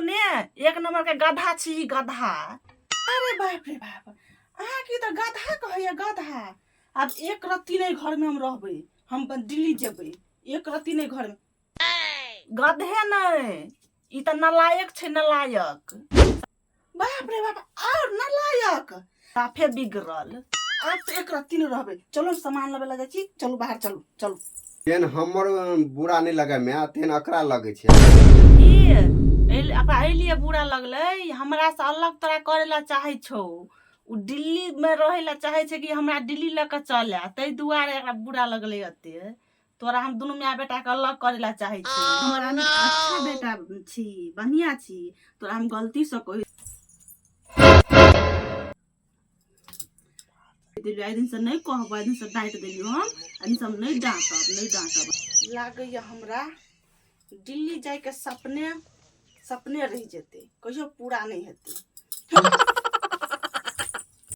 ने एक नंबर के गधा छी गधा। अरे बाप रे बाप, अहाँ की तऽ गधा कहैया गधा। आब एक रत्ती नहि घर में हम रहबै, हम दिल्ली जेबै, एक रत्ती नहि घर में। गधे नहि, ई तऽ नलायक छै, नलायक। बाप रे बाप, और नलायक, साफे बिगड़ल। आब तऽ एक रत्ती नहि रहबै। चलू सामान लेबै लए जाइ छी, चलू बाहर, चलू चलू। तेहन हमर बुरा नहि लगै माय, तेहन अकरा लगै छै। ई ओकरा एहि लिए बुरा लगलै, हमरा से अलग तोरा करे ला चाहै छौ। ओ दिल्ली में रहै ला चाहै छै कि हमरा दिल्ली लऽ कऽ चल, ताहि दुआरे एकरा बुरा लगलै एते। तोरा हम दुनू माय बेटा के अलग करे ला चाहै छी। हमर हम अच्छा बेटा छी, बढ़िया छी, तोरा हम गलती से कहि देलियौ। एहि दिन से नहि कहबो, एहि दिन से डाँटि देलियौ हम, एहि दिन से हम नहि डाँटब, नहि डाँटब। लागैया हमरा दिल्ली जाइके सपने सपने रहि जेतै, कहियो पूरा नहि हेतै।